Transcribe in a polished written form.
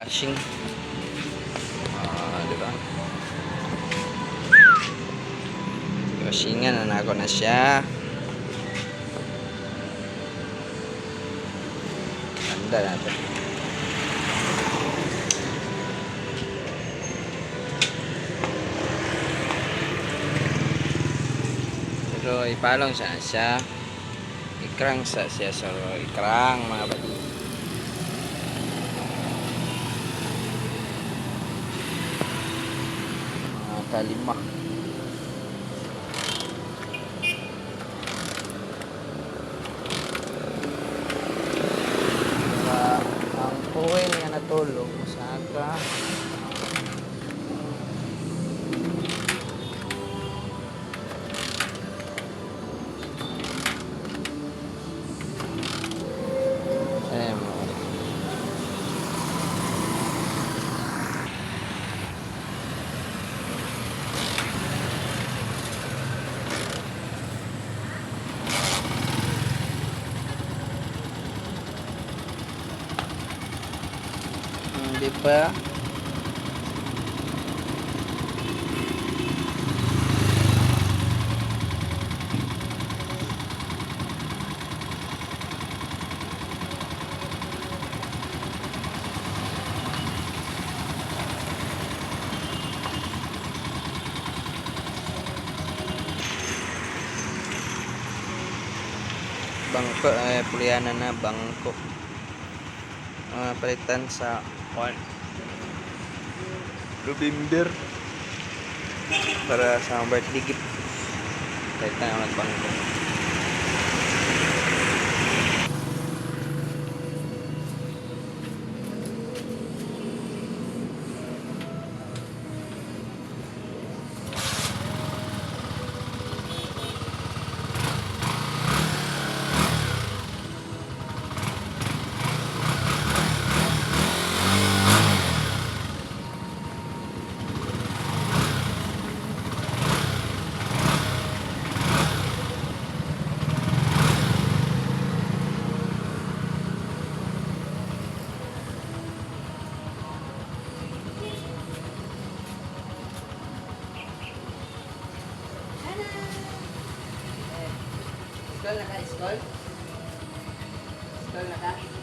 Washing. Ah, di ba? Washingan na nako na siya. Ganda natin. Pero ipalong siya siya. Ikrang sa siya, so ikrang, mga badi. Mga kalima. Para ang puwin nga natulog sa. Ayan, mga badi. Di ba? Bangko ay pulianan na bangko. Mga palitan sa kwan. November para sa birthday gift. Palitan ang nagbangko. School na ka, school? School na ka?